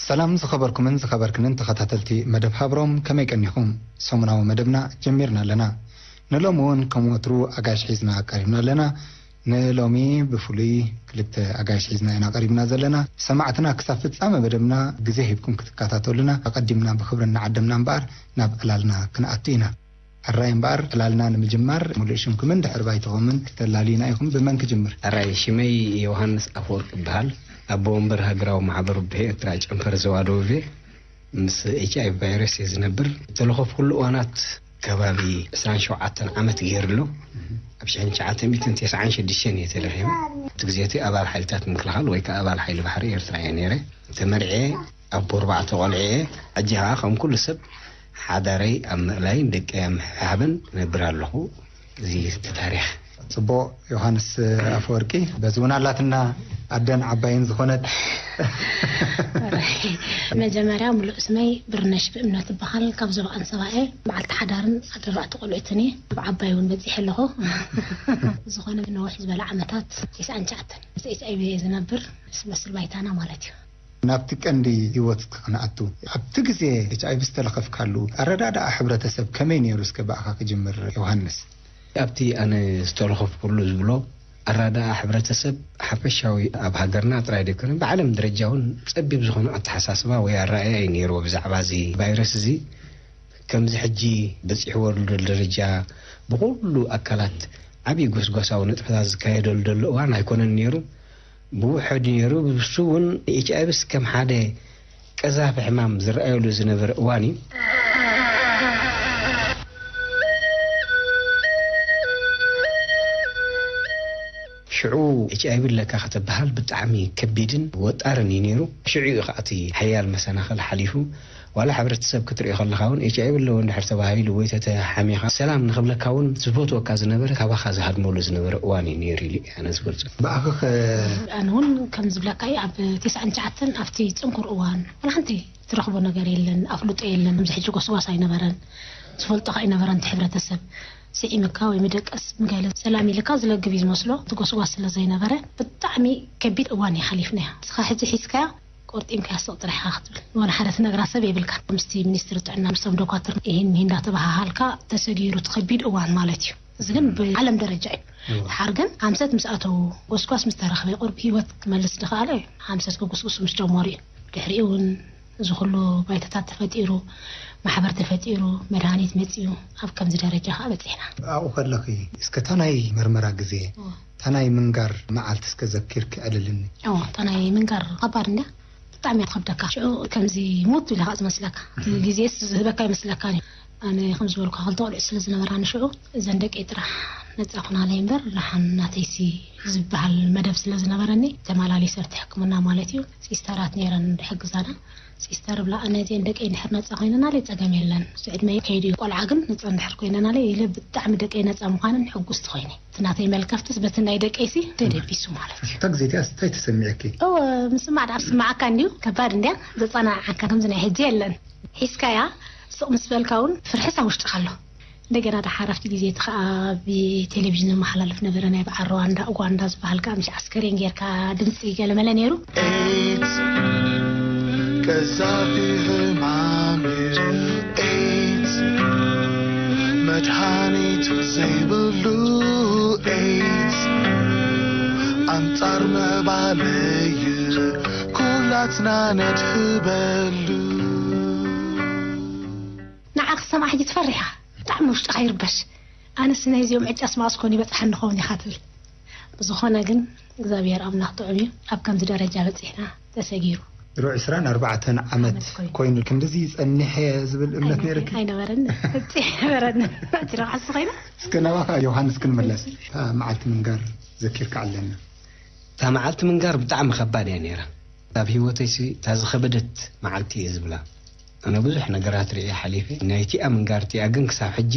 ሰላም ዝኸበርኩምን ዝኸበርክንን ተኸታተልቲ መደብ ሃብሮም፣ ከመይ ቀኒኹም? ሰሙናዊ መደብና ጀሚርና ኣለና። ንሎሚ እውን ከም ወትሩ ኣጋይሽ ሒዝና ቀሪብና ኣለና። ንሎሚ ብፍሉይ ክልተ ኣጋይሽ ሒዝና ኢና ቀሪብና ዘለና። ሰማዕትና ክሳብ ፍጻመ መደብና ግዜ ሂብኩም ክትከታተሉና ኣቐዲምና ብኽብሪ እናዓደምና እምበኣር ናብ ዕላልና ክንኣቱ ኢና። ሕራይ እምበኣር ዕላልና ንምጅማር ሙሉእ ሽምኩምን ድሕሪ ባይትኹምን ክተላልዩና ኢኹም። ብመን ክጅምር? ሕራይ፣ ሽመይ ዮሃንስ ኣፈወርቅ ይበሃል። ኣቦ ወንበር ሃገራዊ ማሕበር ብሄ ኤርትራ ጨንፈር ዞባ ደቡብ እየ። ምስ ኤች ኣይ ቪ ቫይረስ እየ ዝነብር። ዝተለኸፍኩሉ እዋናት ከባቢ ዕስራን ሸውዓተን ዓመት ገይሩ ኣሎ። ኣብ ሽሕን ትሽዓተ ሚእትን ተስዓን ሽዱሽተን እየ ተለኺፈ። ኣብቲ ግዜ እቲ ኣባል ሓይልታት ምክልኻል ወይ ከዓ ኣባል ሓይሊ ባሕሪ ኤርትራ እየ ነይረ። ተመርዕየ፣ ኣቦ ኣርባዕተ ቆልዑ እየ። ሕጂ ከዓ ከም ኩሉ ሰብ ሓዳረይ ኣብ ምእላይን ደቀይ ኣብ ምሕብሓብን እነብር ኣለኹ። እዚ እቲ ታሪኽ። ጽቡቕ፣ ዮሃንስ ኣፈወርቂ፣ በዚ እውን ኣላትና ኣደን ዓባይን ዝኾነት። መጀመርያ፣ ምሉእ ስመይ ብርነሽ ብእምነት እበሃል፣ ካብ ዞባ ኣንሰባ እየ። በዓልቲ ሓዳርን ኣደ ኣርባዕተ ቆልዑትን እየ። ኣብ ዓባይ እውን በጺሐ ኣለኹ። ዝኾነ፣ ነዊሕ ዝበለ ዓመታት፣ ተስዓን ትሽዓተን ምስ ኤች ኣይ ቪ እየ ዝነብር፣ ምስ መስል ባይታና ማለት እዩ። ናብቲ ቀንዲ ህይወት ክንኣቱ፣ ኣብቲ ግዜ ኤች ኣይ ቪ ዝተለኸፍካሉ ኣረዳድኣ ሕብረተሰብ ከመይ ነይሩ? እስከ ብኣኻ ክጅምር ዮሃንስ። ኣብቲ ኣነ ዝተለኸፍኩሉ ዝብሎ ኣረዳድኣ ሕብረተሰብ ሓፈሻዊ ኣብ ሃገርና ጥራይ ዘይኮነ ብዓለም ደረጃ እውን ጸቢብ ዝኾነ ኣተሓሳስባ ወይ ኣረኣእያ እዩ ነይርዎ ብዛዕባ እዚ ቫይረስ እዚ። ከምዚ ሕጂ በጺሕዎ ዘሎ ደረጃ ብኹሉ ኣካላት ዓብዪ ጎስጓሳዊ ንጥፈታት ዝካየደሉ ዘሎ እዋን ኣይኮነን ነይሩ። ብውሑድ ነይሩ። ብሱ እውን ኤች ኣይ ቪስ ከም ሓደ ቀዛፊ ሕማም ዝረኣየሉ ዝነበረ እዋን እዩ። ሽዑ ኤች ኣይ ቪ ኣለካ ከተበሃል ብጣዕሚ ከቢድን ወጣርን እዩ ነይሩ። ሽዑ እዩ ከዓ እቲ ሓያል መሰናኽል ሓሊፉ። ዋላ ሕብረተሰብ ክትሪኦ ከለኻ እውን ኤች ኣይ ቪ ኣለዎ እንድሕር ተባሂሉ ወይ ተተሓሚኻ ሰላም ንኽብለካ እውን ዝፈትወካ ዝነበረ ካባኻ ዝሃድመሉ ዝነበረ እዋን እዩ ነይሩ ኢሉ እዩ ኣነ ዝገልጾ። ብኣኺ ኸ? ኣነ እውን ከም ዝብለካ እዩ፣ ኣብ ተስዓን ትሽዓተን ኣብቲ ጽንኩር እዋን ዋላ ሓንቲ ትረኽቦ ነገር የለን፣ ኣፍልጦ የለን። ከምዚ ሕጂ ጎስጓስ ኣይነበረን፣ ዝፈልጦኻ ኣይነበረን። እቲ ሕብረተሰብ ስዒምካ ወይ መደቀስ ምገለ ሰላም ኢልካ ዝለግብ እዩ ዝመስሎ። እቲ ጎስጓስ ስለ ዘይነበረ ብጣዕሚ ከቢድ እዋን እዩ ሓሊፍናዮ። ንስኻ ሕጂ ሒዝካያ ቆርጢምካ ስቕ ጥራሕ ኢኻ ክትብል። ንወላ ሓደ ትነግራ ሰብ የብልካን። ምስቲ ሚኒስትሪ ጥዕና፣ ምስቶም ዶኳትር፣ ይህን ይህን እንዳተበሃሃልካ ተሰጊሩ እቲ ከቢድ እዋን ማለት እዩ። እዚ ግን ብዓለም ደረጃ እዩ። እዎ። ድሓር ግን ኣምሰት ምስ ኣተዉ፣ ጎስጓስ ምስ ተረኽበ፣ ቁርብ ህይወት ክመልስ ዝኸኣለ ኣምሰት ክጉስጉሱ ምስ ጀመሩ እዩ። ድሕሪኡ እውን እዚ ኩሉ ባይታታት ተፈጢሩ፣ ማሕበር ተፈጢሩ፣ መድሃኒት መጺኡ፣ ኣብ ከምዚ ደረጃ ከኣ በጺሕና። ኣብኡ ከለኺ፣ እስከ እታ ናይ መርመራ ግዜ፣ እዎ። እታ ናይ ምንጋር መዓልቲ እስከ ዘኪርኪ ዕልልኒ። እዎ፣ እታ ናይ ምንጋር ከባድ እንድያ። ብጣዕሚ እያ ትኸብደካ። ሽዑ ከምዚ ሙት ኢልካ ዝመስለካ። እቲ ግዜስ ዝህበካ ይመስለካ እዩ። ኣነ ከም ዝበልኩ ክልተ ቆልዑ ስለ ዝነበራ ንሽዑ እዘን ደቀይ ጥራሕ ነጻ ኩናለይ እምበር፣ ደሓን ናተይሲ ዝበሃል መደብ ስለ ዝነበረኒ፣ ተመላሊሰ ኣብቲ ሕክምና ማለት እዩ። ሲስተራት ነይረን ዝሕግዛና። ሲስተር ብላ፣ "ነዚአን ደቀይ እንድሕር ነጻ ኮይነናለይ ጸገም የለን። እዚ ዕድመ ከይዱ እዩ። ቆልዓ ግን ነጻ እንድሕር ኮይነናለይ" ኢለ ብጣዕሚ ደቀይ ነጻ ምዃነን ሕጉስቲ ኮይነ። እቲ ናተይ መልከፍትስ በቲ ናይ ደቀይሲ ተደቢሱ ማለት እዩ። እታ ግዜ እቲኣስ እንታይ ተሰሚዐኪ? እወ፣ ምስማዕ ደኣ ስማዓካ እንድዩ፣ ከባድ እንድያ፣ ዘጸናንዓካ ከምዚ ናይ ሕጂ የለን። ሒዝካያ ስቕ ምስ በልካ እውን ፍርሕስ ኣብ ውሽጥኻ ኣሎ። እንደገና ደሓር ኣብቲ ግዜ እቲ ኸኣ ብቴሌቪዥን ዝመሓላለፍ ነበረ፣ ናይ በዓል ሩዋንዳ፣ ኡጋንዳ ዝበሃል ከኣ፣ ምሽ ዓስከሬን ጌርካ ድምጺ ገለመለ ነይሩ። ኤድስ ቀዛፊ ሕማም እዩ። ኤድስ መድሃኒት ዘይብሉ፣ ኤድስ ኣንጻር ምዕባለ እዩ። ኩላትና ነድህበሉ። ንዓ ክሰምዓ ሕጂ ትፈርሕ ኢኻ። ብጣዕሚ ውሽጥኻ ይርበሽ። ኣነስ ናይዚኦም ዕጫስ መኣስ ኮን ይበጽሓኒ ኸውን ኢኻ ትብል። ብዝኾነ ግን እግዚኣብሔር ኣምላኽ ጥዑም እዩ። ኣብ ከምዚ ደረጃ በጺሕና ተሰጊሩ። ድሮ ዕስራን ኣርባዕተን ዓመት ዓመት ኮይኑ። ኮይኑ ክንድዚ ይጸንሕ እየ ዝብል እምነት ኣይነበ-፣ ነይርኪ? ኣይነበረን። ፍጹም ኣይነበረን። እቲ ረብሓ እሱ ኮይኑ። እስከ ናባኻ ዮሃንስ ክንምለስ። እታ መዓልቲ ምንጋር ዘኪርካ ኣለና። እታ መዓልቲ ምንጋር ብጣዕሚ ከባድ እያ ነይራ። ኣብ ህይወተይሲ እታ ዝኸበደት መዓልቲ እየ ዝብላ። ኣነ ብዙሕ ነገራት ርእየ ሓሊፈ። ናይቲኣ ምንጋር እቲኣ ግን ክሳብ ሕጂ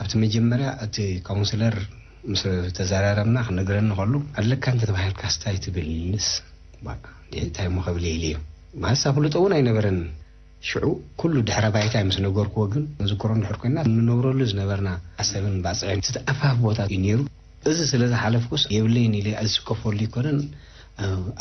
ኣብቲ መጀመርያ እቲ ካውንስለር ምስ ተዘራረብና ክነግረኒ ከሎ፣ "ኣለካ እንተ ተባሂልካስ እንታይ ትብል?" ኢልንስ፣ "ባ፣ እንዴ፣ እንታይ እሞ ከብል?" ኢለዮ። ማለት ኣፍልጦ እውን ኣይነበረንን። ሽዑ ኩሉ ድሕረ ባይታይ ምስ ነገርክዎ ግን፣ ንዝክሮ እንድሕር ኮይና፣ እንነብረሉ ዝነበርና ዓሰብን ባጽዕን ዝተኣፋፍ ቦታ እዩ ነይሩ። እዚ ስለ ዝሓለፍኩስ የብለይን ኢለ ዝስከፈሉ ኣይኮነን።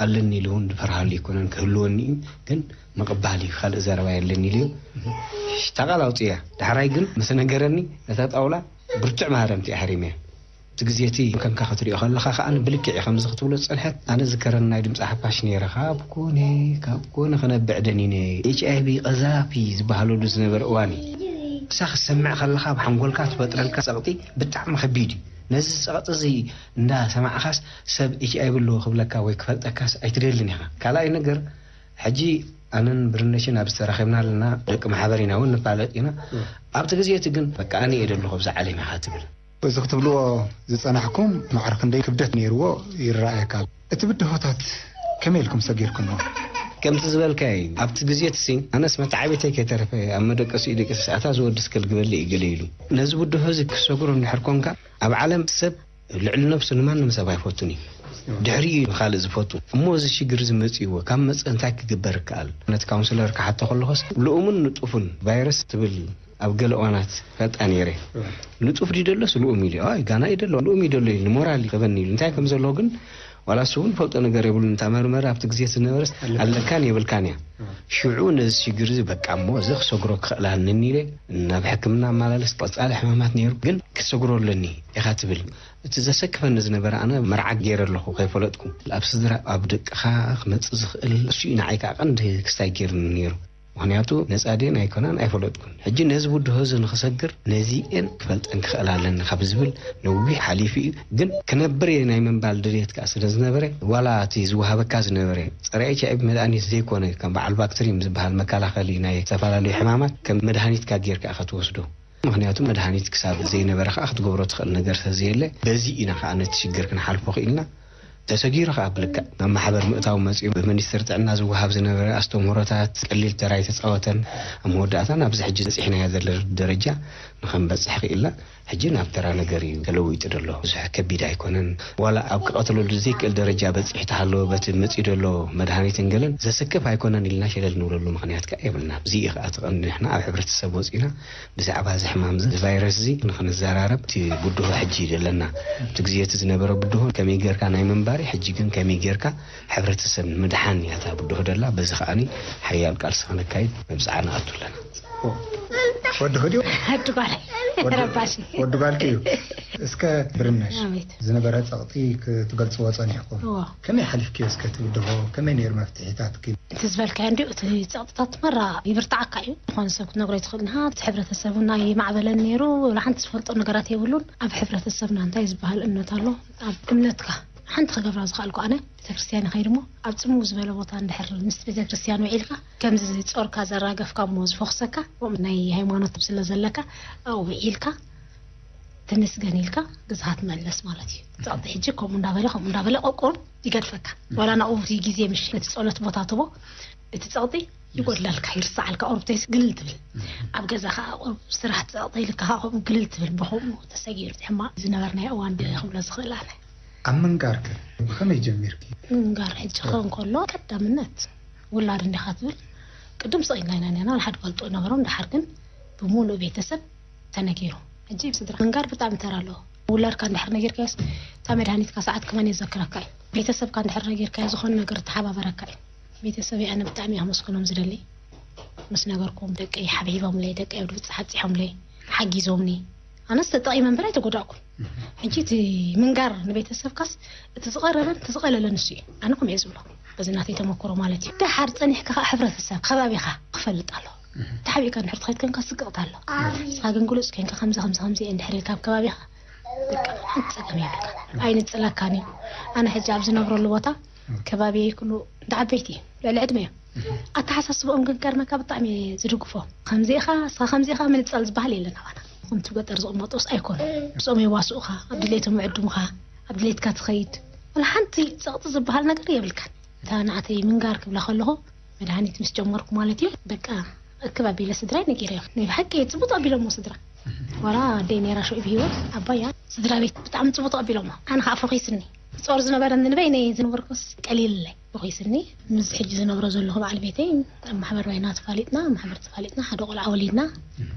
ኣለኒ ኢሉ እውን ዝፈርሃሉ ኣይኮነን፣ ክህልወኒ እዩ፣ ግን ምቕባል እዩ፣ ካልእ ዘረባ የለን ኢሉ እዩ። እታ ቃል ኣውፅያ። ዳሕራይ ግን ምስ ነገረኒ ነታ ጣውላ ብርቱዕ ማህረምቲ እያ ሃሪመያ። እቲ ግዜ እቲ ከምካ ክትሪኦ ከለኻ ከኣ ብልክዕ ከምዚ ክትብሎ ዝጸንሐት፣ ኣነ ዝከረኒ ናይ ድምፂ ሓፋሽ ነይረ። ካብ ኮነ ካብ ኮነ ክነብዕ ደኒነ፣ ኤች ኣይ ቪ ቀዛፊ ዝበሃለሉ ዝነበረ እዋን እዩ። እሳ ክትሰምዕ ከለኻ ኣብ ሓንጎልካ ትፈጥረልካ ጸቕጢ ብጣዕሚ ከቢድ እዩ። ነዚ ጸቕጢ እዚ እንዳሰማዕኻስ ሰብ ኤች ኣይ ቪ ኣለዎ ክብለካ ወይ ክፈልጠካስ ኣይትደልን ኢኻ። ካልኣይ ነገር፣ ሕጂ ኣነን ብርነሽን ኣብዚ ተራኺብና ኣለና፣ ደቂ ማሕበር ኢና እውን ንፋለጥ ኢና። ኣብቲ ግዜ እቲ ግን በቃ ኣነ እየ ደለኹ ኣብዚ ዓለም ኢኻ ትብል። እዚ ክትብልዎ ዝጸናሕኩም ማዕረ ክንደይ ክብደት ነይርዎ ይረኣየካ። እቲ ብድሆታት ከመይ ኢልኩም ሰጊርኩሞ? ከምቲ ዝበልካይ ኣብቲ ግዜ እቲ ሲ ኣነስ መተዓቢተይ ከይተረፈ ኣብ መደቀሲኡ ደቂሰ፣ ኣታ ዝወድስ ከልግበለይ እዩ ገለ ኢሉ። ነዚ ብድሆ እዚ ክሰግሮ እንድሕር ኮንካ ኣብ ዓለም ሰብ ልዕሊ ነብሱ ንማንም ሰብ ኣይፈቱን እዩ። ድሕሪኡ እዩ ንኻልእ ዝፈቱ። እሞ እዚ ሽግር እዚ መጺእዎ ካብ መጸ እንታይ ክግበር ይከኣል? ነቲ ካውንስለር ክሓቶ ከለኹስ ልኡምን ንጡፍን ቫይረስ ትብል ኣብ ገለ እዋናት ፈልጣ ነይረ። ንጡፍ ድዩ ደሎስ ልኡም ኢሉ፣ ኣይ ጋና እዩ ደሎ፣ ልኡም እዩ ደሎ ኢሉ፣ ሞራል ይኸበኒ ኢሉ። እንታይ ከም ዘሎ ግን ዋላ እሱ እውን ፈልጦ ነገር የብሉን። እንታ መርመረ ኣብቲ ግዜ ዝነበረስ ኣለካን የብልካን እያ። ሽዑ ነዚ ሽግር እዚ በቃ እሞ እዚ ክሰግሮ ክኽእል ኣለኒ ኢለ ናብ ሕክምና ኣመላለስ። ቀጻሊ ሕማማት ነይሩ ግን ክሰግሮ ኣለኒ ኢኻ ትብል። እቲ ዘሰክፈኒ ዝነበረ ኣነ መርዓ ገይረ ኣለኹ ከይፈለጥኩ። ኣብ ስድራ ኣብ ደቅኻ ክመጽእ ዝኽእል እሱ እዩ ንዓይ ከዓ ቀንዲ ክስታይ ገይሩኒ ነይሩ። ምኽንያቱ ነጻ ድየን ኣይኮናን ኣይፈለጥኩን። ሕጂ ነዚ ብድሆ እዚ ንኽሰግር ነዚኤን ክፈልጠን ክኽእል ኣለኒ ካብ ዝብል ነዊሕ ሓሊፉ እዩ። ግን ክነብር እየ ናይ ምንባል ድልየት ከዓ ስለ ዝነበረ ዋላ እቲ ዝወሃበካ ዝነበረ ጸረ ኤች ኣይ ቪ መድሃኒት ዘይኮነ ከም በዓል ባክትሪም ዝበሃል መከላኸሊ ናይ ዝተፈላለዩ ሕማማት ከም መድሃኒትካ ጌርካ ኢኻ ትወስዶ። ምኽንያቱ መድሃኒት ክሳብ ዘይነበረ ከዓ ክትገብሮ ትኽእል ነገር ስለዘየለ በዚ ኢና ከዓ ነቲ ሽግር ክንሓልፎ ክኢልና። ተሰጊሩ ከዓ ብልክዕ ናብ ማሕበር ምእታው መፂኡ ብሚኒስትር ጥዕና ዝወሃብ ዝነበረ ኣስተምህሮታት ቀሊል ተራ ኣይተፃወተን። ኣብ መወዳእታ ናብዚ ሕጂ በፂሕናዮ ዘለና ደረጃ ንኸንበፅሕ ክኢልና። ሕጂ ናብ ተራ ነገር እዩ ተለዊጡ ዘሎ። ብዙሕ ከቢድ ኣይኮነን። ዋላ ኣብ ክቐትለሉ ዘይክእል ደረጃ በፂሑ ተሃለወ በቲ መፂኡ ዘሎ መድሃኒትን ገለን ዘሰክፍ ኣይኮነን ኢልና ሸለል ንብለሉ ምኽንያት ከዓ የብልና። እዚ እዩ ከዓ እቲ ቀንዲ ንሕና ኣብ ሕብረተሰብ ወፂና ብዛዕባ እዚ ሕማም እዚ፣ እዚ ቫይረስ እዚ ንኽንዘራረብ እቲ ብድሆ ሕጂ እዩ ዘለና። እቲ ግዜ እቲ ዝነበረ ብድሆ ከመይ ጌርካ ናይ ምንባሪ፣ ሕጂ ግን ከመይ ጌርካ ሕብረተሰብ ንምድሓን እያ እታ ብድሆ ደላ። በዚ ከዓኒ ሓያል ቃልሲ ክነካይድ መብጽዓ ንኣቱ ኣለና። ወዲ ህድዮ ኣድጓል ረባሽ ወዲ ጓልኪ እዩ። እስከ ብርነሽ ኣቤት። ዝነበረ ጸቕጢ ክትገልጽዎ ጸኒሕኩም። እዎ። ከመይ ሓሊፍክዮ እስከ እቲ ብድሆ? ከመይ ነይሩ መፍትሒታትኪ? እቲ ዝበልካዮ እንዲኡ እቲ ጸቕጥታት መራ ይብርትዓካ እዩ። ዝኾነ ሰብ ክትነግሮ ይትኽእል ንሃ እቲ ሕብረተሰብ እውን ኣይማዕበለን ነይሩ። ወላ ሓንቲ ዝፈልጦ ነገራት የብሉን። ኣብ ሕብረተሰብና እንታይ ዝበሃል እምነት ኣሎ? ኣብ እምነትካ ሓንቲ ክገብራ ዝኽኣልኩ ኣነ ቤተክርስትያን ይኸይድ እሞ ኣብ ጽምው ዝበለ ቦታ እንድሕር ምስ ቤተክርስትያን ውዒልካ ከምዚ ጾርካ ዘራገፍካ እሞ ዝፈኽሰካ ከምኡ ናይ ሃይማኖት ስለ ዘለካ ኣብኡ ውዒልካ ተመስገን ኢልካ ገዛኻ ትመለስ ማለት እዩ። ጸቕጢ ሕጂ ከምኡ እንዳበለ ከምኡ እንዳበለ ቆቆን ይገድፈካ። ዋላ ናብኡ እቲ ግዜ ምሽ ነቲ ጸሎት ቦታ ትቦ እቲ ጸቕጢ ይጎድለልካ ይርስዓልካ። ኦርብተይስ ግልል ትብል ኣብ ገዛ ከዓ ቁሩብ ስራሕ ጸቕጢ ኢልካ ከዓ ከምኡ ግልል ትብል ብከምኡ ተሰጊሩ ሕማቕ ዝነበርናዮ እዋን ክብሎ ዝኽእል ኣነ። ኣብ ምንጋር ከ ብኸመይ ጀሚርኪ? ምንጋር ሕጂ ክኸውን ከሎ ቀዳምነት ውላድ እንዲኻ ትብል ቅድም ስቕ ኢልና ኢና ነና ሓደ ፈልጦ ነበሮም ድሓር ግን ብምሉእ ቤተሰብ ተነጊሩ። ሕጂ ስድራ ምንጋር ብጣዕሚ ተራ ኣለዎ። ውላድካ እንድሕር ነጊርካዮስ እታ መድሃኒትካ ሰዓት ከማን የዘክረካ እዩ። ቤተሰብካ እንድሕር ነጊርካዮ ዝኾነ ነገር ተሓባበረካ እዩ። ቤተሰብ ኣነ ብጣዕሚ ኣመስግኖም ዝደሊ ምስ ነገርኩም ደቀይ ሓብሒቦምለይ ደቀይ ኣብ ድብጽ ሓጺሖምለይ ሓጊዞምኒ ኣነስ ተጠቒመ እምበር ኣይተጎዳእኩን። ሕጂ እቲ ምንጋር ንቤተሰብካስ እቲ ዝቐረበን እቲ ዝቐለለን እሱ እዩ። ኣነ ከምኡ እየ ዝብሎ በዚ ናተይ ተመክሮ ማለት እዩ። ደሓር ጸኒሕካ ከዓ ሕብረተሰብ ከባቢኻ ክፈልጥ ኣለዎ። ተሓቢእካ እንድሕር ትኸይድ ኮንካ ስቅቕት ኣሎ። ንስኻ ግን ግሉጽ ኮንካ ከምዚ ከምዚ ከምዚ እየ እንድሕር ኢልካ ኣብ ከባቢኻ በቃ ሓንቲ ጸገም የብልካ። ኣይንጽለካን እዩ። ኣነ ሕጂ ኣብ ዝነብረሉ ቦታ ከባቢየይ ኩሉ እንዳ ዓበይቲ እዩ ልዕሊ ዕድመ እዮም። ኣተሓሳስብኦም ግን ከርመካ ብጣዕሚ እየ ዝድግፎ። ከምዚ ኢኻ ንስኻ ከምዚ ኢኻ ምንጻል ዝበሃል የለን ኣባና። ከምቲ ገጠር ዝቕመጡስ ኣይኮኑ ምስኦም የዋስኡኻ ኣብ ድሌቶም ይዕድሙኻ ኣብ ድሌትካ ትኸይድ። ወላ ሓንቲ ጸቕጢ ዝበሃል ነገር የብልካን። እታ ንዓተይ ምንጋር ክብላ ከለኹ መድሃኒት ምስ ጀመርኩ ማለት እዩ በቃ እክብ ኣቢለ ስድራይ ነጊረዮም ናይ ብሓቂ ጽቡቅ ኣቢሎሞ ስድራ ዋላ ኣደይ ነይራ ሽዑ ብሂወት ኣባያ ስድራ ቤት ብጣዕሚ ጽቡቅ ኣቢሎሞ ኣነ ከዓ ፈኺስኒ ጾር ዝነበረኒ ንበይነይ ዝነበርኩስ ቀሊልለይ ፈኺስኒ ምስ ሕጂ ዝነብሮ ዘለኹ በዓል ቤተይ ኣብ ማሕበር ባይና ተፋሊጥና ማሕበር ተፋሊጥና ሓደ ቆልዓ ወሊድና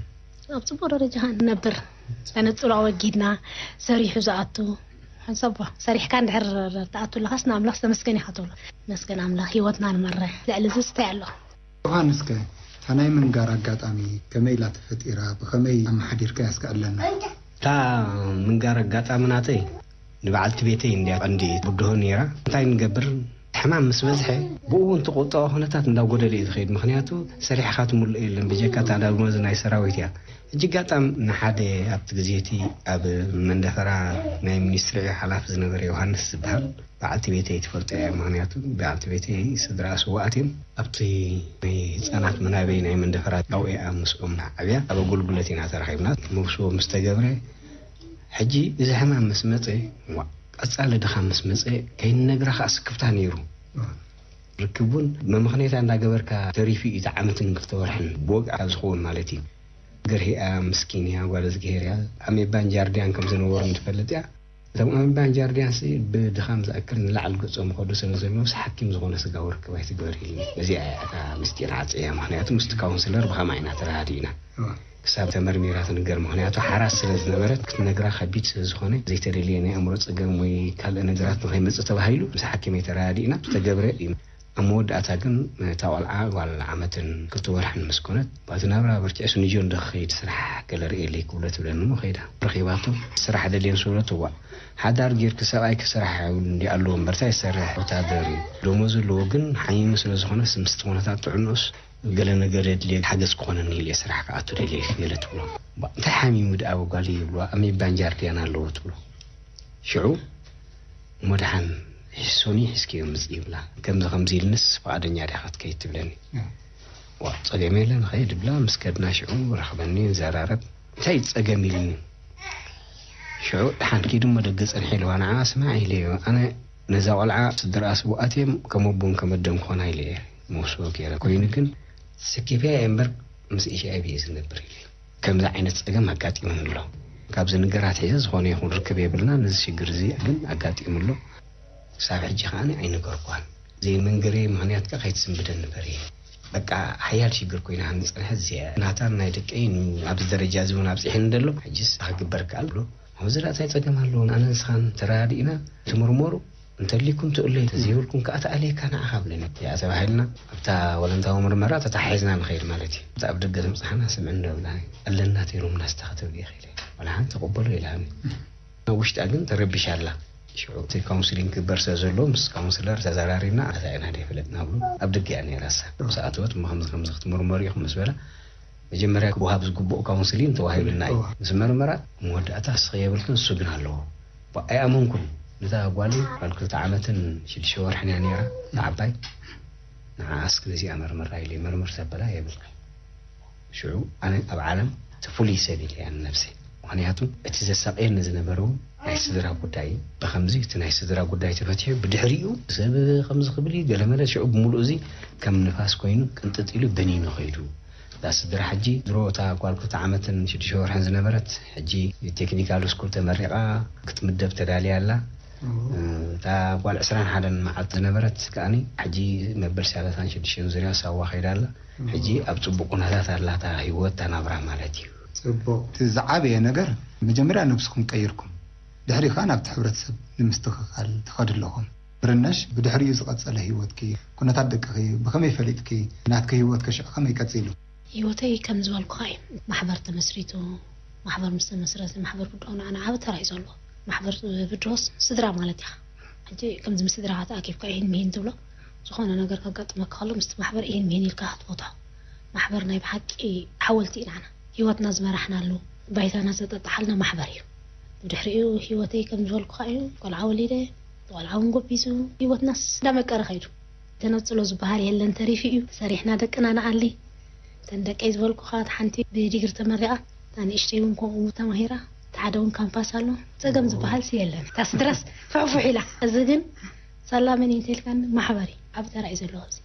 ኣብ ጽቡቅ ደረጃ ንነብር ተነጽሎ ኣወጊድና ሰሪሑ ዝኣቱ ሓንሳብ ሰሪሕካ እንድሕር ትኣቱ ኣለኻስ ንኣምላኽ ዝተመስገን ኢኻ ትብሎ። መስገን ኣምላኽ፣ ህይወትና ንመርሕ። ልዕሊ እዚ እንታይ ኣሎ? ዮሃንስ ከ፣ እታ ናይ ምንጋር ኣጋጣሚ ከመይ ኢላ ተፈጢራ፣ ብኸመይ ኣመሓዲርካያ እስከ ኣለና። እታ ምንጋር ኣጋጣሚ ናተይ ንበዓልቲ ቤተይ እንድያ ቀንዲ ብድሆ ነይራ። እንታይ ንገብር፣ ሕማም ምስ በዝሐ፣ ብኡ እውን እቲ ቁጠባዊ ኩነታት እንዳጎደለ እዩ ዝኸይድ። ምኽንያቱ ሰሪሕኻ ትምልኦ የለን፣ ብጀካ እታ ደሞዝ ናይ ሰራዊት እያ። ሕጂ ኣጋጣሚ ንሓደ ኣብቲ ግዜ እቲ ኣብ መንደፈራ ናይ ሚኒስትሪ ሓላፊ ዝነበረ ዮሃንስ ዝበሃል በዓልቲ ቤተይ ትፈልጦ እያ። ምኽንያቱ በዓልቲ ቤተይ ስድራ ስዋኣት እዮም። ኣብቲ ናይ ህፃናት መናበይ ናይ መንደፈራ ኣብኡ እያ ምስኦም ዓብያ። ኣብ ኣገልግሎት ኢና ተራኺብና። መብስቦ ምስ ተገብረ፣ ሕጂ እዚ ሕማም ምስ መፀ፣ ዋ፣ ቀፃሊ ድኻም ምስ መፀ፣ ከይንነግራ ከዓ ስክፍታ ነይሩ። ርክብ እውን መመኽነይታ እንዳገበርካ ተሪፉ እዩ፣ እቲ ዓመትን ክልተ ወርሕን ብወግዒ ካብ ዝኸውን ማለት እዩ። ገርሂኣ ምስኪን እያ፣ ጓል እዝግሄር እያ። ኣሜባን ጃርዲያን ከም ዝነበሩ እንትፈልጥ እያ። እቶም ኣሜባን ጃርዲያን ሲ ብድኻም ዝኣክል ንላዕሊ ገጾም ይኸዱ ስለ ዘለዉ፣ ሲ ሓኪም ዝኾነ ስጋዊ ርክብ ኣይትግበር ኢልኒ። በዚኣ እያ እታ ምስጢር ዓጽያ፣ ምኽንያቱ ምስቲ ካውንስለር ብኸማይ ኢና ተረዳዲእና። እዋ። ክሳብ ተመርሚራ ትንገር፣ ምኽንያቱ ሓራስ ስለ ዝነበረት ክትነግራ ከቢድ ስለ ዝኾነ፣ ዘይተደልየ ናይ ኣእምሮ ጸገም ወይ ካልእ ነገራት ንኸይመጽእ ተባሂሉ ምስ ሓኪመይ ተረዳዲእና ዝተገብረ እዩ። ኣብ መወዳእታ ግን እታ ቆልዓ ጓል ዓመትን ክልተ ወርሕን ምስ ኮነት፣ በቲ ናብራ በርቲዐ ስንጆ እንዶ ክኸይድ ስራሕ ገለ ርእየለይ ክብሎ ትብለኒ እሞ ከይዳ። ረኺባቶ ስራሕ ደልየን ስብሎ ትዋእ። ሓዳር ጌርኪ ሰብኣይኪ ስራሕ የብሉ እንዲ ኣለዎ እምበር እንታይ ይሰርሕ ወታደር እዩ። ደሞዝ ኣለዎ ግን ሓሚሙ ስለ ዝኾነስ ምስቲ ኩነታት ጥዕንኡስ ገለ ነገር የድልየ ሓገዝ ክኾነኒ ኢለ ስራሕ ክኣቱ ደልየ ገለ ትብሎ። ባ-፣ እንታይ ሓሚሙ ደኣ ጓል ይብልዋ ኣሜባን ጃርዲያን ኣለዎ ትብሎ። ሽዑ እሞ ደሓን ሶኒ ሒዝክዮ ምጽእ ይብላ። ከምዚ ከምዚ ኢልንስ ፍቓደኛ ዲኻ ክትከይድ ትብለኒ። እም። ዋ፣ ጸገም የለን፣ ንኸይድ እብላ። ምስ ከድና ሽዑ ረኽበኒ፣ ንዘራረብ። እንታይ ጸገም ኢልኒ። ሽዑ ደሓን ኪድ እሞ ደገ ጸንሐ ኢልዋ። ንዓ ስማዕ ኢለዮ። ኣነ ነዛ ቆልዓ ስድራኣ ስውኣት እዮም፣ ከም ኣቦን ከም ኣደን ክኾና ኢለ እየ መውስቦ ገይረ። ኮይኑ ግን ስኪፈያ እየ እምበር ምስ ኤች ኣይ ቪ እየ ዝነብር ኢለ። ከምዚ ዓይነት ጸገም ኣጋጢሙኒ ኣሎ። ካብ ዝንገር ኣትሒዘ ዝኾነ ይኹን ርክብ የብልና። ነዚ ሽግር እዚ ግን ኣጋጢሙ ኣሎ። ክሳብ ሕጂ ከኣ ኣይነገርኳን። ዘይምንግረይ ምኽንያት ከ ከይትስንብደኒ ፈርየ። በቃ ሓያል ሽግር ኮይና ከም ዝጸንሐት እዚኣ ናታን ናይ ደቀይ ን-፣ ኣብዚ ደረጃ እዚ እውን ኣብጺሐኒ ደሎ። ሕጅስ ክግበር ከኣል ብሎ። ኣብዚ ደኣ እንታይ ጸገም ኣለዎ? ኣነ ንስኻን ተረዳዲእና ትምርመሩ፣ እንተሊኩም ትእለዩ፣ ተዘይብልኩም ከኣ ተኣልየካ ንዓኻ ብለኒ። እዚኣ ተባሂልና ኣብታ ወለንታዊ ምርመራ ተተሓሒዝና ንኸይድ ማለት እዩ። ኣብታ ኣብ ደገ ተምጽሓና ስምዕን ዶ ብላኒ። ኣለና ተይሎምና ስታ ክትብል ኢኺ ኢለ። ወላ ሓንቲ ተቐበሎ ኢላኒ። ኣብ ውሽጣ ግን ተረቢሻ ኣላ። ሽዑ እቲ ካውንስሊንግ ክግበር ስለ ዘሎ ምስ ካውንስለር ተዘራሪብና፣ ኣታ ኢና ደይፈለጥና ብሎ ኣብ ደገ እያ ነይራ እሳ። ምስ ኣተወት እሞ ከምዚ ከምዚ ክትምርመሩ ኢኹም ምስ በላ፣ መጀመርያ ክወሃብ ዝግብኦ ካውንስሊን ተዋሂብልና እዩ። እዋ። ምስ መርመራ መወዳእታ እስኺ የብልክን፣ እሱ ግን ኣለዎ። ባ-፣ ኣይኣመንኩን። ነታ ጓል ጓል ክልተ ዓመትን ሽዱሽተ ወርሕን እያ ነይራ፣ እታ ዓባይ። ንዓኣ እስኪ ነዚኣ መርምራ ኢለ መርምር ተበላ የብልክን። ሽዑ ኣነ ኣብ ዓለም እቲ ፍሉይ ሰብ ኢለ እያ ንነብሰይ። ምኽንያቱ እቲ ዘሳቕየኒ ዝነበረ እውን ናይ ስድራ ጉዳይ እዩ። ብኸምዚ እቲ ናይ ስድራ ጉዳይ ተፈቲሑ ብድሕሪኡ ሰብ ከምዚ ክብል እዩ ገለመለ። ሽዑ ብምሉእ እዚ ከም ንፋስ ኮይኑ ቅንጥጥ ኢሉ በኒኑ ኸይዱ። እዛ ስድራ ሕጂ ድሮ እታ ጓል ክልተ ዓመትን ሽዱሽተ ወርሕን ዝነበረት ሕጂ ቴክኒካል ስኩል ተመሪቓ ክትምደብ ተዳልያ ኣላ። እዎ። እታ ጓል ዕስራን ሓደን መዓልቲ ዝነበረት ከኣኒ ሕጂ መበል ሰላሳን ሽዱሽተን ዙርያ ሳዋ ከይዳ ኣላ። እዎ። ሕጂ ኣብ ጽቡቕ ኩነታት ኣላ እታ ህይወት፣ እታ ናብራ ማለት እዩ። ጽቡቕ። እቲ ዝዓበየ ነገር መጀመርያ ነብስኹም ቀይርኩም፣ ድሕሪ ከኣ ናብቲ ሕብረተሰብ ንምስትኽኻል ትኸዱ ኣለኹም። ብርነሽ፣ ብድሕሪኡ ዝቐጸለ ህይወትኪ፣ ኩነታት ደቅኺ ብኸመይ ፈሊጥኪ? ናትኪ ህይወት ከ ሽዑ ከመይ ቀጺሉ? ህይወተይ ከም ዝበልኩኻ እዩ። ማሕበር ተመስሪቱ፣ ማሕበር ምስ ተመስረተ፣ ማሕበር ብድሆ ንዓና ዓቢ ተራ እዩ ዘለዎ። ማሕበር ብድሆስ ስድራ ማለት ኢኻ። ሕጂ ከምዚ ምስ ስድራኻ ተኣኪብካ ኢሂን ምሂን ትብሎ፣ ዝኾነ ነገር ከጋጥመካ ከሎ ምስቲ ማሕበር ኢሂን ምሂን ኢልካ ክትፈትሖ። ማሕበር ናይ ብሓቂ ሓወልቲ እዩ ንዓና። ህይወትና ዝመራሕናሉ፣ ባይታና ዘጠጣሓልና ማሕበር እዩ። ብድሕሪኡ ህይወተይ ከም ዝበልኩኻ እዩ። ቆልዓ ወሊደ፣ ቆልዓ እውን ጎቢዙ፣ ህይወትናስ እንዳመቀረ ከይዱ። ተነጽሎ ዝበሃል የለን፣ ተሪፉ እዩ። ሰሪሕና ደቅና ንኣሊ። እተን ደቀይ ዝበልኩኻ፣ እታ ሓንቲ ብዲግሪ ተመሪቓ፣ እታ ንእሽተይ እውን ከምኡ ተማሂራ፣ እቲ ሓደ እውን ካምፓስ ኣሎ። ጸገም ዝበሃል ሲ የለን። እታ ስድራስ ፍሕፉሕ ኢላ። እዚ ግን ሳላ መን እዩ እንተኢልካኒ፣ ማሕበር እዩ። ዓቢ ተራ እዩ ዘለዎ ኣብዚ።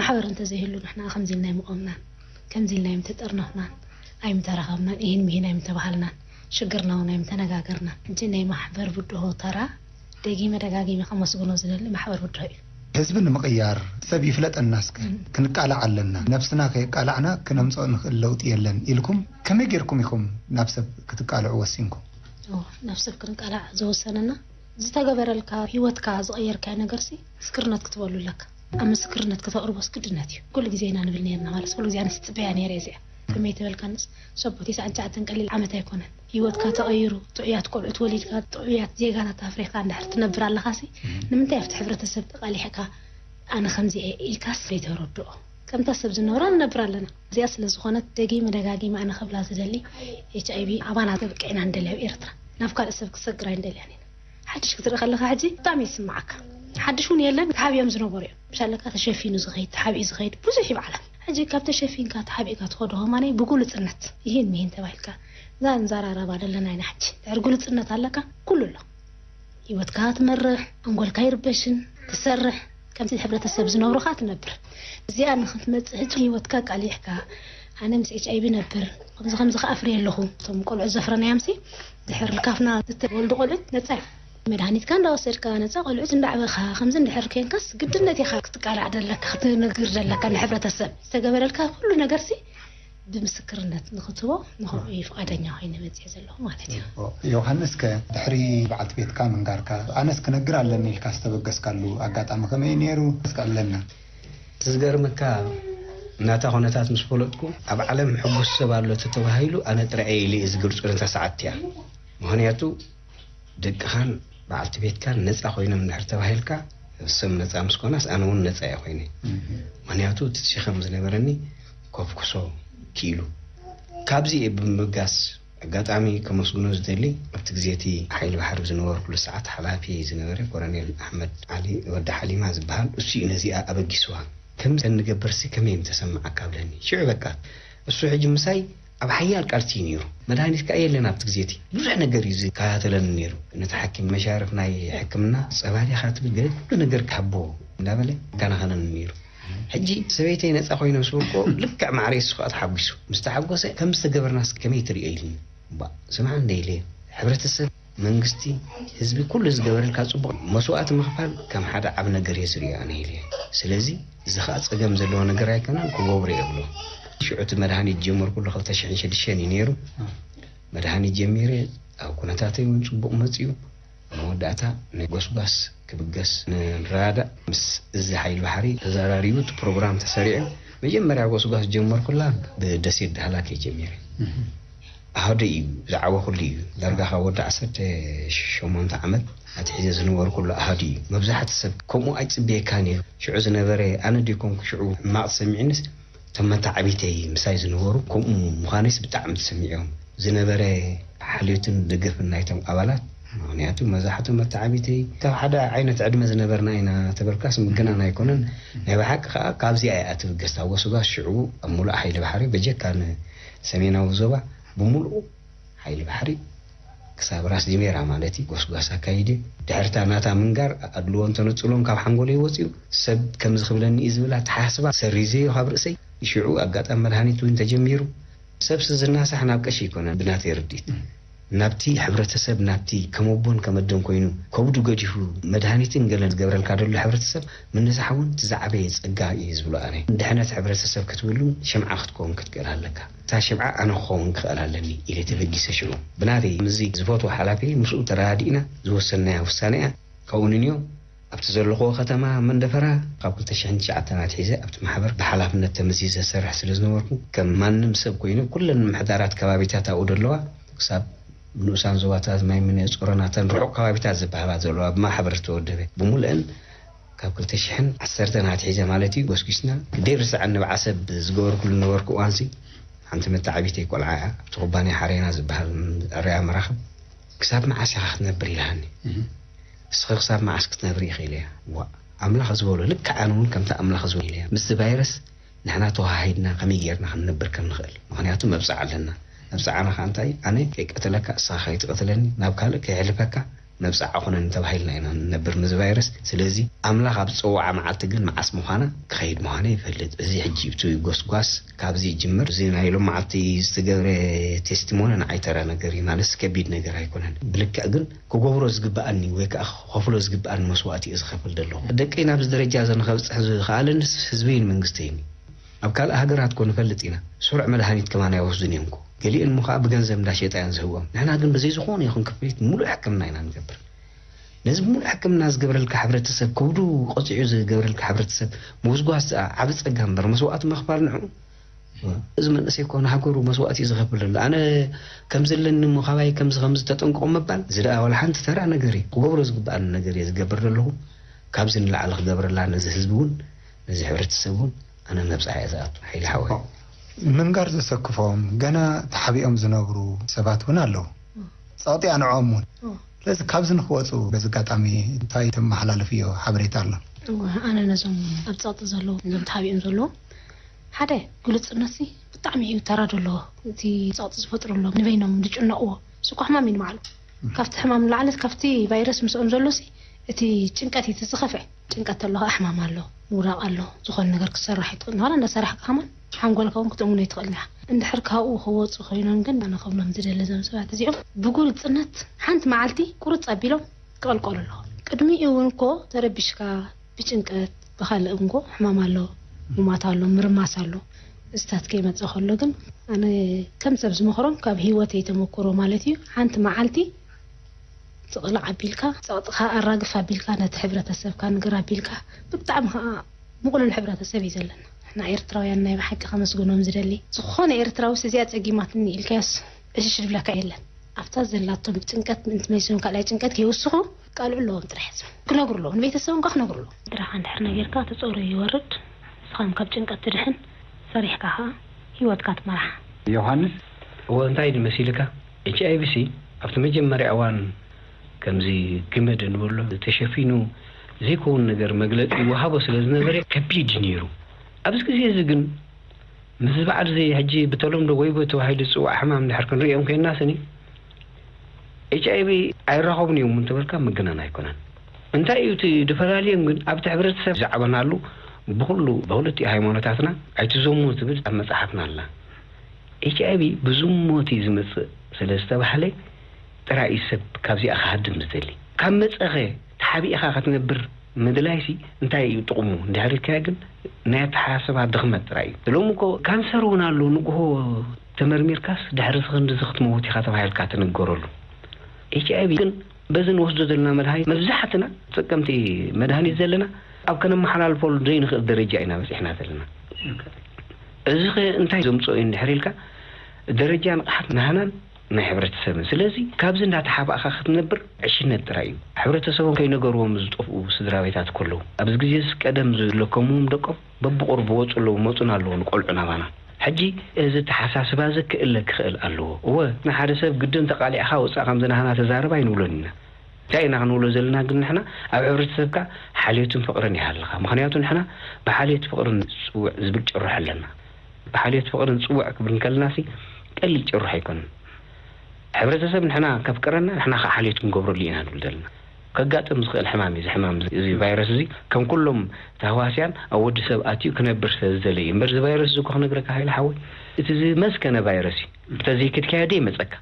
ማሕበር እንተዘይህሉ ንሕና ከምዚ ኢልና ኣይምቆምናን፣ ከምዚ ኢልና ኣይምተጠርነፍናን፣ ኣይምተራኸብናን፣ ኢሂን ምሂን ኣይምተባሃልናን፣ ሽግርና እውን ኣይምተነጋገርናን። ሕጂ ናይ ማሕበር ብድሆ ተራ ደጊመ ደጋጊመ ከመስግኖ ዝደሊ ማሕበር ብድሆ እዩ። ህዝቢ ንምቕያር፣ ሰብ ይፍለጠና እስከ፣ እም። ክንቃላዕ ኣለና። ነብስና ከየቃላዕና ክነምጽኦ ንኽእል ለውጢ የለን ኢልኩም ከመይ ጌርኩም ኢኹም ናብ ሰብ ክትቃልዑ ወሲንኩም? እዎ፣ ናብ ሰብ ክንቃላዕ ዝወሰነና ዝተገበረልካ፣ ህይወትካ ዝቐየርካዮ ነገርሲ ምስክርነት ክትበሉ ኣለካ። ኣብ ምስክርነት ከተቕርቦስ ግድነት እዩ። ኩሉ ግዜ ኢና ንብል ነርና፣ ማለት ኩሉ ግዜ ኣነስ ጽበያ ነይረ እዚኣ። ከመይ ተበልካንስ፣ ሰቦ ተስዓን ትሽዓተን ቀሊል ዓመት ኣይኮነን። ህይወትካ ተቐይሩ፣ ጥዑያት ቆልዑት ወሊድካ፣ ጥዑያት ዜጋታት ኣፍሪኻ እንድሕር ትነብር ኣለኻሲ፣ ንምንታይ ኣብቲ ሕብረተሰብ ተቓሊሕካ፣ ኣነ ከምዚ እየ ኢልካስ ዘይተረድኦ? ከምታ ሰብ ዝነብራ ንነብር ኣለና። እዚኣ ስለ ዝኾነት፣ ደጊመ ደጋጊመ ኣነ ክብላ ዝደሊ፣ ኤች ኣይ ቪ ኣባና ተብቅዕና ንደሊ ኣብ ኤርትራ። ናብ ካልእ ሰብ ክሰግር ኣይንደልያን ኢና። ሓድሽ ክትርኢ ከለኻ ሕጂ ብጣዕሚ ይስምዓካ። ሓድሽ እውን የለን፣ ተሓቢኦም ዝነበሩ እዮም። ምሻለካ ተሸፊኑ ዝኸይድ፣ ተሓቢኡ ዝኸይድ ብዙሕ ይበዓላ። ሕጂ ካብ ተሸፊንካ ተሓቢእካ ትኸዶ ከማነይ ብግሉጽነት ይህን ምሂን ተባሂልካ እዛ ንዘራረባ ዘለና ኢና። ሕጂ ድሕሪ ግሉጽነት ኣለካ፣ ኩሉ ኣሎ። ህይወትካ ትመርሕ፣ ኣንጎልካ ይርበሽን ትሰርሕ፣ ከምቲ ሕብረተሰብ ዝነብሩኻ ትነብር። እዚኣ ንክትመጽእ ሕጂ ህይወትካ ቃሊሕካ፣ ኣነ ምስ ኤች ኣይ ቪ ነብር፣ ከምዚ ከምዚ ከኣ ኣፍርየ ኣለኹ። እቶም ቆልዑት ዘፍረናዮምሲ ድሕር ልካፍና ዝተወልዱ ቆልዑት ነጻ እዮም። መድሃኒትካ እንዳወሰድካ፣ ነጻ ቆልዑት እንዳዕበኻ፣ ከምዚ እንድሕር ኬንካስ ግድነት ኢኻ ክትቃላዕ ደለካ፣ ክትነግር ደለካ ንሕብረተሰብ። ዝተገበረልካ ኩሉ ነገርሲ ብምስክርነት ንክትቦ ንክብኡ እዩ ፍቓደኛ ኮይነ መጽኤ ዘለኹ ማለት እዩ። ዮሃንስ ከ ድሕሪ በዓልቲ ቤትካ ምንጋርካ፣ ኣነስ ክነግር ኣለኒ ኢልካ ዝተበገስካሉ ኣጋጣሚ ከመይ ነይሩ? እስከ ኣለና። እቲ ዝገርመካ፣ ናታ ኩነታት ምስ ፈለጥኩ፣ ኣብ ዓለም ሕጉስ ሰብ ኣሎ ተተባሂሉ ኣነ ጥራይ እየ ኢለ እየ ዝገልጾ ነታ ሰዓት እያ። ምኽንያቱ ደቅኻን በዓልቲ ቤትካን ነጻ ኮይኖም እንድሕር ተባሂልካ፣ ሰብ ነጻ ምስ ኮናስ ኣነ እውን ነጻ እየ ኮይነ። ምኽንያቱ እቲ ሸኸም ዝነበረኒ ከፍኩሶ ክኢሉ። ካብዚ እየ ብምብጋስ ኣጋጣሚ ከመስግኖ ዝደሊ፣ ኣብቲ ግዜ እቲ ሓይሊ ባሕሪ ዝነበርኩሉ ሰዓት ሓላፊ ዝነበረ ኮሎኔል ኣሕመድ ዓሊ ወዲ ሓሊማ ዝበሃል፣ እሱ እዩ ነዚኣ ኣበጊስዋ። ከምዚ እንገብርሲ ከመይ ምተሰማዓካ ብለኒ። ሽዑ በቃ እሱ ሕጂ ምሳይ ኣብ ሓያል ቃልሲ እዩ ነይሩ። መድሃኒት ከኣ የለን ኣብቲ ግዜ እቲ። ብዙሕ ነገር እዩ ዝከታተለኒ ነይሩ። ነቲ ሓኪም መሻርፍ ናይ ሕክምና ጸባ ዲኻ ትብል ገለ ኩሉ ነገር ክሃቦ እንዳበለ ይከናኸነኒ ነይሩ። ሕጂ ሰበይተይ ነጻ ኮይነ ምስ በልኮ ልክዕ ማዕረ እሱ ከኣ ተሓጒሱ። ምስ ተሓጎሰ ከም ዝተገበርናስ ከመይ ትርእዮ ኢልኒ። እባ ስምዓ እንደ ኢለ፣ ሕብረተሰብ፣ መንግስቲ፣ ህዝቢ ኩሉ ዝገበረልካ ጽቡቕ መስዋእቲ ምኽፋል ከም ሓደ ዓቢ ነገር እየ ዝርእዮ ኣነ ኢለ። ስለዚ እዚ ኸኣ ጸገም ዘለዎ ነገር ኣይኮነን፣ ክገብሮ እየ እብሎ። ሽዑ እቲ መድሃኒት ጀመርኩሉ ክልተ ሽሕን ሽዱሽተን እዩ ነይሩ። መድሃኒት ጀሚረ፣ ኣብ ኩነታተይ እውን ጽቡቕ መጽዩ። መወዳእታ ናይ ጎስጓስ ክብገስ ንረዳዳእ ምስ እዚ ሓይሊ ባሕሪ ተዘራሪቡ እቲ ፕሮግራም ተሰሪዑ። መጀመርያ ጎስጓስ ጀመርኩላ ብደሴት ዳህላክ እየ ጀሚረ። ኣሃዱ እዩ ዝዓበኹሉ እዩ። ዳርጋ ካብ ወዲ ዓሰርተ ሸሞንተ ዓመት ኣትሒዘ ዝነበርኩሉ ኣሃዱ እዩ። መብዛሕቲ ሰብ ከምኡ ኣይጽበየካን እዩ። ሽዑ ዝነበረ ኣነ ዲኮንኩ ሽዑ ሕማቕ ተሰሚዑንስ፣ እቶም መተዓቢተይ ምሳይ ዝነበሩ ከምኡ ምዃነይስ ብጣዕሚ ተሰሚዖም። ዝነበረ ሓልዮትን ደገፍን ናይቶም ኣባላት፣ ምኽንያቱ መብዛሕትኡ መተዓቢተይ ካብ ሓደ ዓይነት ዕድመ ዝነበርና ኢና ተበልካስ ምግናን ኣይኮነን። ናይ ብሓቂ ከኣ ካብዚኣ እያ ትብገስ። እታ ጎስጓስ ሽዑ ኣብ ሙሉእ ሓይሊ ባሕሪ በጀካ ንሰሜናዊ ዞባ ብምሉኡ ሓይሊ ባሕሪ ክሳብ ራስ ዲሜራ ማለት እዩ፣ ጎስጓስ ኣካይደ። ድሕርታ ናታ ምንጋር ኣድልዎን ተነጽሎን ካብ ሓንጎለይ ወጺኡ፣ ሰብ ከምዚ ክብለኒ እዩ ዝብል ኣተሓሳስባ ሰሪዘዮ ካብ ርእሰይ። ሽዑ ኣጋጣሚ መድሃኒት እውን ተጀሚሩ። ሰብሲ ዝናሳሕ ናብ ቀሺ ኣይኮነን፣ ብናተይ ርድኢት። ናብቲ ሕብረተሰብ፣ ናብቲ ከም ኣቦን ከም ኣደን ኮይኑ ከብዱ ገዲፉ መድሃኒትን ገለን ዝገብረልካ ዘሎ ሕብረተሰብ ምንሳሕ እውን እቲ ዝዓበየ ጸጋ እዩ ዝብሎ ኣነ። ድሕነት ሕብረተሰብ ክትብሉ ሽምዓ ክትከውን ክትክእል ኣለካ። እታ ሽምዓ ኣነ ክኸውን ክኽእል ኣለኒ ኢለ ተበጊሰ ሽዑ። ብናተይ ምስዚ ዝፈትዎ ሓላፊ ምስኡ ተረዳዲእና ዝወሰንናያ ውሳነ እያ። ካብኡ ንንዮ ኣብቲ ዘለኽዎ ከተማ መንደፈራ ካብ ክልተ ሽሕን ትሽዓተን ኣትሒዘ ኣብቲ ማሕበር ብሓላፍነት ተመዚዘ ዝሰርሕ ስለ ዝነበርኩ፣ ከም ማንም ሰብ ኮይኑ ኩለን ምምሕዳራት ከባቢታት ኣብኡ ዘለዋ ክሳብ ንኡሳን ዞባታት ማይ ምነ ጾሮናተን ርሑቕ ከባቢታት ዝበሃላ ዘለዋ ብማሕበር ዝተወደበ ብምሉአን ካብ ክልተ ሽሕን ዓሰርተን ኣትሒዘ ማለት እዩ ጎስጒስና። ክንደይ ርስዐኒ ብዓሰብ ዝገበርኩሉ ነበርኩ እዋንሲ ሓንቲ መተዓቢተይ ቆልዓ እያ ኣብቲ ኩባንያ ሓሬና ዝበሃል ዕረያ መራኽብ። "ክሳብ መዓስ ኢኻ ክትነብር?" ኢላሃኒ። "እስኺ ክሳብ መዓስ ክትነብሪ ኢኺ?" ኢለያ። "ዋእ፣ ኣምላኽ ዝበሎ ልክዕ ኣነ እውን ከምቲ ኣምላኽ ዝበሎ" ኢለያ። ምስዚ ቫይረስ ንሕና ተወሃሂድና ከመይ ጌርና ክንነብር ከም ንኽእል፣ ምኽንያቱ መብጽዓ ኣለና። መብጽዓና ከኣ እንታይ? ኣነ ከይቀትለካ፣ እስኻ ከይትቐትለኒ፣ ናብ ካልእ ከየሕልፈካ መብጽዓ ኩነኒ ተባሂልና ኢና ንነብር ምስዚ ቫይረስ። ስለዚ ኣምላኽ ኣብ ዝጸውዓ መዓልቲ ግን መዓስ ምዃና ክኸይድ ምዃነ ይፈልጥ። እዚ ሕጂ እቲ ጎስጓስ ካብዚ ይጅምር። እዚ ናይ ሎም መዓልቲ ዝተገብረ ቴስቲሞኒ ንዓይ ተራ ነገር እዩ፣ ማለትስ ከቢድ ነገር ኣይኮነን። ብልክዕ ግን ክገብሮ ዝግብኣኒ ወይ ከኣ ክኸፍሎ ዝግብኣኒ መስዋእቲ እየ ዝኸፍል ዘለኹ። ደቀይ ናብዚ ደረጃ እዚ ንኸብጽሕ ዝኸኣለንስ ህዝበይን መንግስተይን እዩ። ኣብ ካልእ ሃገራት እኮ ንፈልጥ ኢና፣ ስሩዕ መድሃኒት ከማን ኣይወስዱን እዮም እኮ። ገሊአን እሞ ከኣ ብገንዘብ እንዳሸጣ እየን ዝህብኦም። ንሕና ግን ብዘይ ዝኾነ ይኹን ክፍሊት ምሉእ ሕክምና ኢና ንገብር። ነዚ ሙሉእ ሕክምና ዝገብረልካ ሕብረተሰብ፣ ከብዱ ቆጺዑ ዝገብረልካ ሕብረተሰብ ምጉስጓስ ዓቢ ጸጋ እምበር፣ መስዋእቲ ምኽፋል ንዕኡ። እዚ መንእሰይ እኮ ንሃገሩ መስዋእቲ እዩ ዝኸፍል ዘሎ። ኣነ ከም ዘለኒ እሞ ካባይ ከምዚ ከምዚ ተጠንቀቑ ምባል፣ እዚ ደኣ ዋላ ሓንቲ ተራ ነገር እዩ። ክገብሮ ዝግብኣኒ ነገር እየ ዝገብር ዘለኹ። ካብዚ ንላዕሊ ክገብረላ ነዚ ህዝቢ እውን፣ ነዚ ሕብረተሰብ እውን ኣነ መብጽዓ እየ ዝኣቱ። ሓይሊ ሓወይ። ምንጋር ዘሰክፎም፣ ገና ተሓቢኦም ዝነብሩ ሰባት እውን ኣለዉ። ጸቕጢ ኣንዕኦም እውን። ስለዚ ካብዚ ንክወፁ በዚ ኣጋጣሚ እንታይ ተመሓላልፍዮ ሓበሬታ ኣሎ? እወ፣ ኣነ ነዞም ኣብ ጸቕጢ ዘለዉ፣ ነዞም ተሓቢኦም ዘለዉ፣ ሓደ ግሉጽነት ሲ ብጣዕሚ እዩ ተራ ዘለዎ። እቲ ጸቕጢ ዝፈጥረሎም ንበይኖም ዝጭነቕዎ፣ እሱ እኮ ሕማም እዩ ንባዕሉ። ካብቲ ሕማም ንላዕሊ፣ ካብቲ ቫይረስ ምስኦም ዘሎ ሲ እቲ ጭንቀት እዩ እቲ ዝኸፍዐ። ጭንቀት ተሎ ከዓ ሕማም ኣሎ፣ ምውዳቕ ኣሎ፣ ዝኾነ ነገር ክትሰርሕ ኣይትኽእልን። ዋላ እንዳሰራሕካ ከማን ሓንጎልካ እውን ክትእምኖ ኣይትኽእልን ኢኻ። እንድሕር ካብኡ ክወፁ ኮይኖም ግን ኣነ ክብሎም ዝደሊ እዞም ሰባት እዚኦም ብግሉጽነት ሓንቲ መዓልቲ ቁርፅ ኣቢሎም ክቕልቀሉ ኣለዎም። ቅድሚኡ እውን እኮ ተረቢሽካ ብጭንቀት ብኻልእ እንጎ ሕማም ኣሎ፣ ሙማት ኣሎ፣ ምርማስ ኣሎ። እዚታት ከይመፀ ከሎ ግን ኣነ ከም ሰብ ዝመኽሮም ካብ ህይወተይ ተመክሮ ማለት እዩ ሓንቲ መዓልቲ ትቕላዕ ኣቢልካ፣ ጸቕጥኻ ኣራግፍ ኣቢልካ፣ ነቲ ሕብረተሰብካ ንግር ኣቢልካ፣ ብጣዕሚ ኸኣ ምቕሉል ሕብረተሰብ እዩ ዘለና። ንሕና ኤርትራውያን ናይ ብሓቂ ከመስግኖም ዝደሊ። ዝኾነ ኤርትራውስ እዚኣ ጸጊማትኒ ኢልካዮስ ዕሽሽ ዝብለካ የለን። ኣብታ ዘላቶም ጭንቀት ምእንቲ መሊሶም ካልኣይ ጭንቀት ከይውስኹ ቃልዑ ኣለዎም ጥራሕ። ክነግሩ ኣለዎም፣ ንቤተሰቦም ከኣ ክነግሩ ኣለዎም። ስራሕካ እንድሕር ነጊርካ እቲ ጸሩ ይወርድ፣ ንስኻ ካብ ጭንቀት ትድሕን፣ ሰሪሕካ ኸኣ ህይወትካ ትመርሓ። ዮሃንስ። እወ፣ እንታይ ድዩ መሲልካ? ኤች ኣይ ቪ ሲ ኣብቲ መጀመርያ እዋን ከምዚ ግመድ እንብሎ ተሸፊኑ ዘይከውን ነገር መግለጺ ይወሃቦ ስለ ዝነበረ ከቢድ እዩ ነይሩ። ኣብዚ ግዜ እዚ ግን ምስዚ በዓል እዚ ሕጂ ብተለምዶ ወይቦ ተባሂሉ ዝጽዋዕ ሕማም እንድሕር ክንርእዮም ኮይንና ስኒ፣ ኤች ኣይ ቪ ኣይራኸቡን እዮም እንተበልካ ምግናን ኣይኮነን። እንታይ እዩ እቲ ድፈላልዮም ግን ኣብቲ ሕብረተሰብ ዝዓበናሉ ብኹሉ ብክልቲኡ ሃይማኖታትና ኣይትዘሙ ትብል ኣብ መጽሓፍና ኣላ። ኤች ኣይ ቪ ብዝሞት እዩ ዝመጽእ ስለ ዝተባህለ ጥራይ እዩ ሰብ ካብዚኣ ክሃድም ዝደሊ። ካብ መጸኸ ተሓቢእኻ ክትነብር ምድላይሲ እንታይ እዩ ጥቕሙ? እንድሕር ኢልካዮ ግን ናይ ኣተሓሳስባ ድኽመት ጥራይ እዩ። ሎሚ እኮ ካንሰር እውን ኣሎ፣ ንግሆ ተመርሚርካስ ድሕሪ ክንድዚ ክትመውት ኢኻ ተባሂልካ ትንገረሉ። ኤች ኣይ ቪ ግን በዚ ንወስዶ ዘለና መድሃኒት መብዛሕትና ተጠቀምቲ መድሃኒት ዘለና ኣብ ከነመሓላልፈሉ ዘይንኽእል ደረጃ ኢና በጺሕና ዘለና። እዚ ኸ እንታይ ዘምጽኦ እዩ እንድሕር ኢልካ፣ ደረጃ ንቕሓት ናህናን ናይ ሕብረተሰብን። ስለዚ ካብዚ እንዳተሓባእካ ክትነብር ዕሽነት ጥራይ እዩ። ሕብረተሰቦም ከይነገርዎም ዝጠፍኡ ስድራ ቤታት ከለዉ፣ ኣብዚ ግዜስ ቀደም ዝለከምዎም ደቆም በብቑሩብ ወጹ ኣለዉ፣ መጹና ኣለዉ ንቆልዑ ናባና። ሕጂ እዚ ተሓሳስባ እዚ ክእለ ክኽእል ኣለዎ። እወ፣ ንሓደ ሰብ ግድን ተቓሊዕኻ ውጻእ ከምዚ ናህና ተዛረብ ኣይንብሎን ኢና። እንታይ ኢና ክንብሎ ዘለና ግን ንሕና ኣብ ሕብረተሰብካ ሓልዮትን ፍቕርን ይሃልኻ። ምኽንያቱ ንሕና ብሓልዮት ፍቕርን ዝጽውዕ ዝብል ጭርሖ ኣለና። ብሓልዮት ፍቕርን ዝጽውዕ ክብል እንከለናሲ ቀሊል ጭርሖ ኣይኮነን። ሕብረተሰብ ንሕና ከፍቅረና ንሕና ከዓ ሓልዮት ክንገብረሉ ኢና ንብል ዘለና። ከጋጥም ዝኽእል ሕማም እዩ። እዚ ሕማም እዚ፣ እዚ ቫይረስ እዚ ከም ኩሎም ተህዋስያን ኣብ ወዲ ሰብ ኣትዩ ክነብር ስለ ዝደለ እዩ። እምበር እዚ ቫይረስ እዚ እኮ ክነግረካ ሃይለ ሓወይ፣ እቲ ዝመስከነ ቫይረስ እዩ። እንተዘይክድካዮ ደይመጸካ።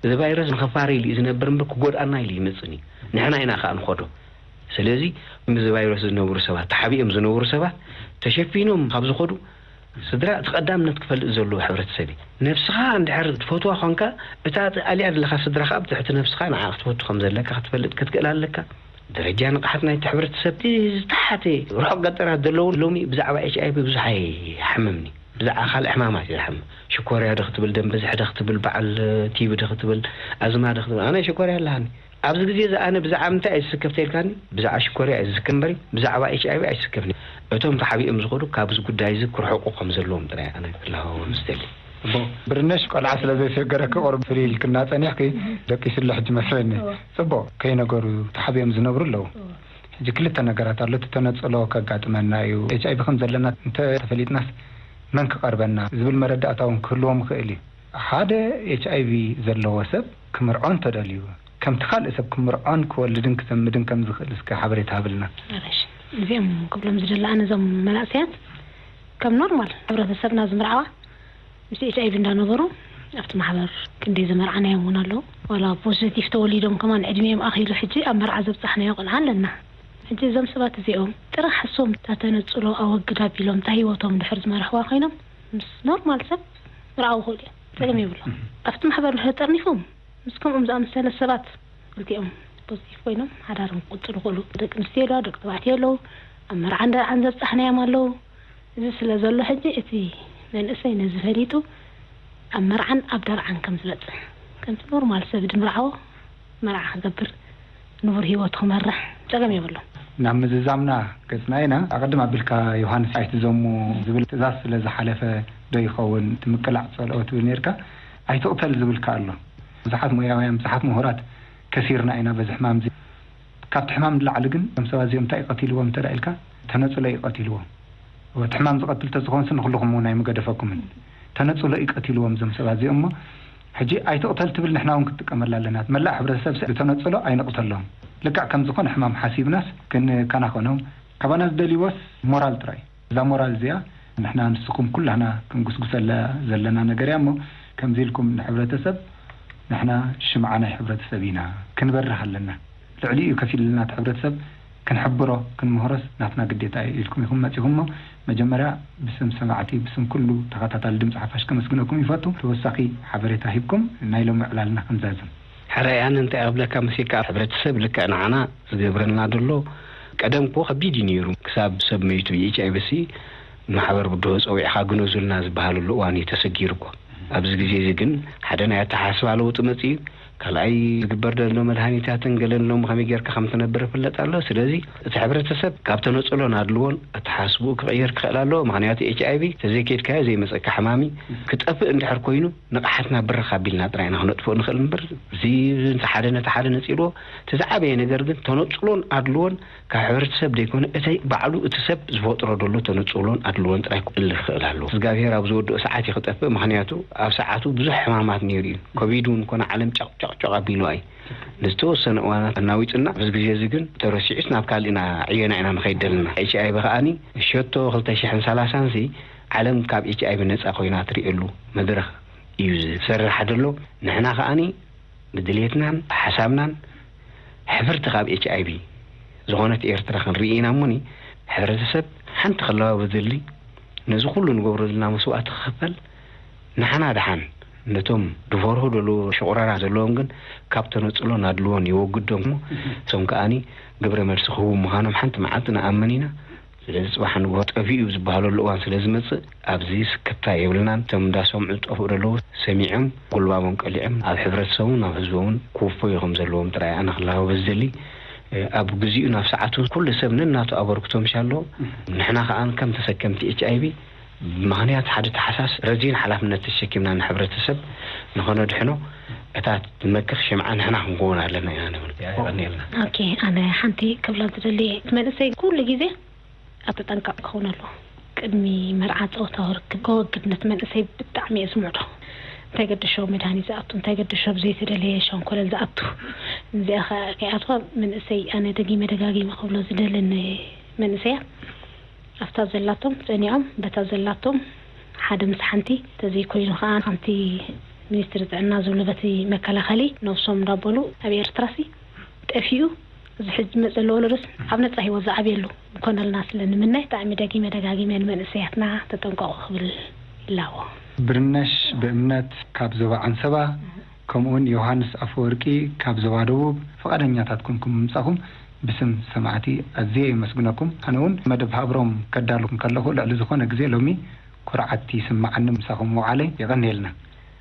እዚ ቫይረስ ንኸፋሪ ኢሉ እዩ ዝነብር እምበር ክጎድኣና ኢሉ ይመጽን እዩ። ንሕና ኢና ከዓ ንኸዶ። ስለዚ ምስዚ ቫይረስ ዝነብሩ ሰባት፣ ተሓቢኦም ዝነብሩ ሰባት ተሸፊኖም ካብ ዝኸዱ ስድራ እቲ ቀዳምነት ክፈልጥ ዘለዎ ሕብረተሰብ እዩ። ነብስኻ እንድሕር ትፈትዋ ኾንካ፣ እታ ኣልያ ዘለኻ ስድራ ከዓ ብትሕቲ ነብስኻ ንዓ ክትፈቱ ከም ዘለካ ክትፈልጥ ክትክእል ኣለካ። ደረጃ ንቕሓት ናይቲ ሕብረተሰብ እቲ ዝተሓተ ርሑቕ ገጠራት ዘለዉ ሎሚ ብዛዕባ ኤች ኣይ ቪ ብዙሕ ኣይሓምምኒ። ብዛዕባ ካልእ ሕማማት እዩ ዝሓምም። ሽኮርያ ዶ ክትብል፣ ደም በዝሒ ዶ ክትብል፣ በዓል ቲቪ ዶ ክትብል፣ ኣዝማ ዶ ክትብል። ኣነ ሽኮርያ ኣለሃኒ። ኣብዚ ግዜ እዚ ኣነ ብዛዕባ ምንታይ እየ ዝስከፍ ተልካኒ? ብዛዕባ ሽኮርያ እየ ዝስከፍ እምበሪ፣ ብዛዕባ ኤች ኣይ ቪ ኣይስከፍን። እቶም ተሓቢኦም ዝኸዱ ካብዚ ጉዳይ እዚ ክርሕቁ ከም ዘለዎም ጥራይ ኣነ ክላሃዎም ዝደሊ። እሞ ብርነሽ ቆልዓ ስለ ዘይሰገረኪ ቁሩብ ፍልይ ኢልክና ጸኒሕኪ፣ ደቂሱ ኣሎ ሕጂ መስለኒ። እወ። ጽቡቕ፣ ከይነገሩ ተሓቢኦም ዝነብሩ ኣለዉ። እወ። ሕጂ ክልተ ነገራት ኣሎ፣ እቲ ተነጽሎ ከጋጥመና እዩ፣ ኤች ኣይ ቪ ከም ዘለና እንተ ተፈሊጥናስ መን ክቐርበና ዝብል መረዳእታ እውን ክህልዎም ይኽእል እዩ። ሓደ ኤች ኣይ ቪ ዘለዎ ሰብ ክምርዖ እንተደልዩ፣ ከምቲ ካልእ ሰብ ክምርዖን ክወልድን ክዘምድን ከም ዝኽእል እስከ ሓበሬታ ሃብልና። እሺ፣ እዚኦም ክብሎም ዝደሊ ኣነ እዞም መናእሰያት ከም ኖርማል ሕብረተሰብና ዝምርዓዋ ምስ ኤች ኣይ ቪ እንዳነበሩ ኣብቲ ማሕበር ክንደይ ዝመርዓናዮም እውን ኣለዉ። ዋላ ፖዚቲቭ ተወሊዶም ከማን ዕድሚኦም ኣኺሉ ሕጂ ኣብ መርዓ ዘብጻሕናዮ ቆልዓ ኣለና። ሕጂ እዞም ሰባት እዚኦም ጥራሕ እሶም እታ ተነጽሎ ኣወግድ ኣቢሎም እታ ህይወቶም ድሕር ዝመርሕዋ ኮይኖም ምስ ኖርማል ሰብ ምርዓው ይኽእሉ እዮም። ጸገም የብሎም። ኣብቲ ማሕበር ድሕር ጠርኒፎም ምስ ከምኦም ዝኣመሰለ ሰባት ክልቲኦም ፖዚቲቭ ኮይኖም ሓዳሮም ክቕፅሉ ይኽእሉ። ደቂ ኣንስትዮ ኣለዋ፣ ደቂ ተባዕትዮ ኣለዉ። ኣብ መርዓን ደርዓን ዘብፃሕናዮም ኣለዉ። እዚ ስለ ዘሎ ሕጂ እቲ መንእሰይ ነዚ ፈሊጡ ኣብ መርዓን ኣብ ደርዓን ከም ዝበፅሕ፣ ከምቲ ኖርማል ሰብ ድምርዓዎ መርዓ ክገብር፣ ንቡር ህይወቱ ክመርሕ ጸገም የብሉን። ናብ ምዝዛምና ገጽና ኢና። ኣቐድም ኣቢልካ ዮሃንስ ኣይትዘሙ ዝብል ትእዛዝ ስለ ዝሓለፈ ዶ ይኸውን? እቲ ምቅላዕ ጸልኦ ትብል ነርካ። ኣይትቕተል ዝብልካ ኣሎ። ብዙሓት ሞያውያን፣ ብዙሓት ምሁራት ከሲርና ኢና በዚ ሕማም እዚ። ካብቲ ሕማም ንላዕሊ ግን እዞም ሰባት እዚኦም እንታይ እዩ ቀቲልዎም እንተ ኢልካ፣ ተነጽሎ እዩ ቀቲልዎም። እቲ ሕማም ዝቐትል ተዝኾንስ ንኹልኹም እውን ኣይምገደፈኩምን። ተነጽሎ እዩ ቀቲልዎም እዞም ሰባት እዚኦም እሞ፣ ሕጂ ኣይትቕተል ትብል ንሕና እውን ክንጥቀመላ ኣለና። መላእ ሕብረተሰብ ስ-፣ ብተነጽሎ ኣይንቕተሎም። ልክዕ ከም ዝኾነ ሕማም ሓሲብናስ ክንከናኸኖም፣ ካባና ዝደልይዎስ ሞራል ጥራይ። እዛ ሞራል እዚኣ ንሕና ንስኹም ኩላህና ክንጉስጉሰላ ዘለና ነገር እያ እሞ፣ ከምዚ ኢልኩም ንሕብረተሰብ፣ ንሕና ሽምዓ ናይ ሕብረተሰብ ኢና፣ ክንበርህ ኣለና። ልዕሊኡ ከፊልና እቲ ሕብረተሰብ ክንሕብሮ፣ ክንምህሮስ ናትና ግዴታ እዩ ኢልኩም ኢኹም መጺኹም እሞ፣ መጀመርያ ብስም ሰማዕቲ፣ ብስም ኩሉ ተኸታታሊ ድምፂ ሓፋሽ ከመስግነኩም ይፈቱ። ተወሳኺ ሓበሬታ ሂብኩም ናይ ሎሚ ዕላልና ክንዛዝም። ሕራይ፣ ኣነ እንታይ ክብለካ መሲልካ፣ ኣብ ሕብረተሰብ ልክዕ ንዓና ዝገብረልና ዘሎ፣ ቀደም እኮ ከቢድ እዩ ነይሩ። ክሳብ ሰብ መይቱ ብኤች ኣይ ቪ ሲ ማሕበር ብድሆ ጸዊዕኻ ግነዙልና ዝበሃለሉ እዋን እዩ ተሰጊሩ እኮ። ኣብዚ ግዜ እዚ ግን ሓደ ናይ ኣተሓሳስባ ለውጢ መጺኡ፣ ካልኣይ ዝግበር ዘሎ መድሃኒታትን ገለን ሎሚ ከመይ ጌርካ ከም ትነብር ይፍለጥ ኣሎ። ስለዚ እቲ ሕብረተሰብ ካብ ተነጽሎን ኣድልዎን ኣተሓሳስብኡ ክቕየር ክኽእል ኣለዎ። ምኽንያቱ ኤች ኣይ ቪ ተዘይኬድካዮ ዘይመጸካ ሕማም እዩ። ክጠፍእ እንድሕር ኮይኑ ንቕሓትና ብርኽ ኣቢልና ጥራይ ኢና ክነጥፍኦ ንኽእል እምበር፣ እዚ ሓደ ነቲ ሓደ ነጺልዎ። እቲ ዝዓበየ ነገር ግን ተነጽሎን ኣድልዎን ካብ ሕብረተሰብ ዘይኮነ፣ እቲ ባዕሉ እቲ ሰብ ዝፈጥሮ ዘሎ ተነጽሎን ኣድልዎን ጥራይ ክእለ ክኽእል ኣለዎ። እግዚኣብሄር ኣብ ዝወድኦ ሰዓት እዩ ክጠፍእ። ምኽንያቱ ኣብ ሰዓቱ ብዙሕ ሕማማት ነይሩ እዩ። ኮቪድ እውን ኮነ ዓለም ጨቕጨቕጨቕ ኣቢልዋ እዩ። ንዝተወሰነ እዋናት ኣናዊጹና። ኣብዚ ግዜ እዚ ግን ተረሲዑስ ናብ ካልእ ኢና፣ ዕዮና ኢና ንኸይድ ዘለና። ኤች ኣይ ቪ ከኣኒ ሸቶ ክልተ ሽሕን ሰላሳን ሲ ዓለም ካብ ኤች ኣይ ቪ ነጻ ኮይና ትርእየሉ መድረኽ እዩ ዝሰርሕ ዘሎ። ንሕና ከኣኒ ብድሌትናን ሓሳብናን ሕፍርቲ ካብ ኤች ኣይ ቪ ዝኾነት ኤርትራ ክንርኢ ኢና እሞኒ፣ ሕብረተሰብ ሓንቲ ክለዋወጥ ዘድሊ፣ ነዚ ኩሉ ንገብሮ ዘለና መስዋእቲ ክኽፈል፣ ንሓና ደሓን ነቶም ዝፈርሁ ዘለዉ ሽቑራራት ዘለዎም ግን ካብ ተነጽሎን ኣድልዎን የወግዶም እሞ፣ እቶም ከኣኒ ግብረ መልሲ ክህቡ ምዃኖም ሓንቲ መዓልቲ ንኣምን ኢና። ስለዚ ጽባሕ ንግሆ ጠፊኡ ዝበሃለሉ እዋን ስለ ዝመጽእ፣ ኣብዚ ስክፍታ የብልናን። እቶም እንዳሰምዑ ዝጠፍኡ ዘለዉ ሰሚዖም፣ ጉልባቦም ቀሊዖም፣ ኣብ ሕብረተሰቡን ኣብ ህዝቦምን ክውፈዩ ከም ዘለዎም ጥራይ ኣነ ክላበ ዝደሊ። እ፣ ኣብ ግዚኡ ናብ ሰዓቱ ኩሉ ሰብ ነናቱ ኣበርክቶ ምሽ ኣለዎ። ንሕና ከኣ ከም ተሰከምቲ ኤች ኣይ ቪ፣ ምኽንያት ሓደ ተሓሳስ ረዚን ሓላፍነት ተሸኪምና ንሕብረተሰብ ንኸነድሕኖ፣ እታ ትመክኽ ሽምዓ ንሕና ክንከውን ኣለና ኢና ንብል። የቐንየልና። ኦኬ፣ ኣነ ሓንቲ ክብላ ዝደሊ፣ እቲ መንእሰይ ኩሉ ግዜ ኣብ ተጠንቀቕ ክኸውን ኣለዎ። ቅድሚ መርዓ ጸወታ ክወግድ ነቲ መንእሰይ ብጣዕሚ እየ ዝምዕዶ። እንታይ ገደሾ መድሃኒት ዝኣቱ፣ እንታይ ገደሾ ብዘይተደለየ ሸንኮለል ዝኣቱ። እዚኣ ኸ ከይኣትዋ መንእሰይ፣ ኣነ ደጊመ ደጋጊመ ክብሎ ዝደሊ ንመንእሰያት፣ ኣብታ ዘላቶም ጸኒዖም፣ በታ ዘላቶም ሓደ ምስ ሓንቲ፣ ተዘይኮይኑ ኸኣ ከምቲ ሚኒስትሪ ጥዕና ዝብሎ በቲ መከላኸሊ ነብሶም እንዳበሉ ኣብ ኤርትራሲ ጠፊኡ፣ እዚ ሕጂ ዝመጽእ ዘሎ ወለዶስ ኣብ ነጻ ህይወት ዝዓብየሉ ምኮነልና ስለ ንምነ፣ ብጣዕሚ ደጊመ ደጋጊመ ንመንእሰያትና ተጠንቀቑ ክብል ይላዎ። ብርነሽ፣ ብእምነት ካብ ዞባ ዓንሰባ፣ ከምኡውን ዮሃንስ ኣፈወርቂ ካብ ዞባ ደቡብ፣ ፍቓደኛታት ኮንኩም ምምጻኹም ብስም ሰማዕቲ ኣዝየ የመስግነኩም። ኣነ እውን መደብ ሃብሮም ከዳሉ ከለኹ ልዕሊ ዝኾነ ግዜ ሎሚ ኩርዓት ይስምዓኒ ምሳኹም ምውዓለይ። የቐንየልና።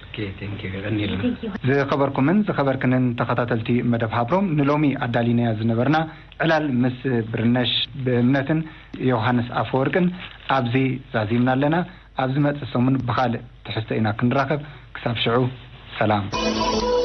ኦኬ፣ ቴንክ ዩ፣ የቐንየልና። ዝኸበርኩምን ዝኸበርክንን ተኸታተልቲ መደብ ሃብሮም፣ ንሎሚ ኣዳሊናያ ዝነበርና ዕላል ምስ ብርነሽ ብእምነትን ዮሃንስ ኣፈወርቅን ኣብዚ ዛዚምና ኣለና። ኣብ ዝመጽእ ሰሙን ብኻልእ ትሕዝቶ ኢና ክንራኸብ። ክሳብ ሽዑ ሰላም።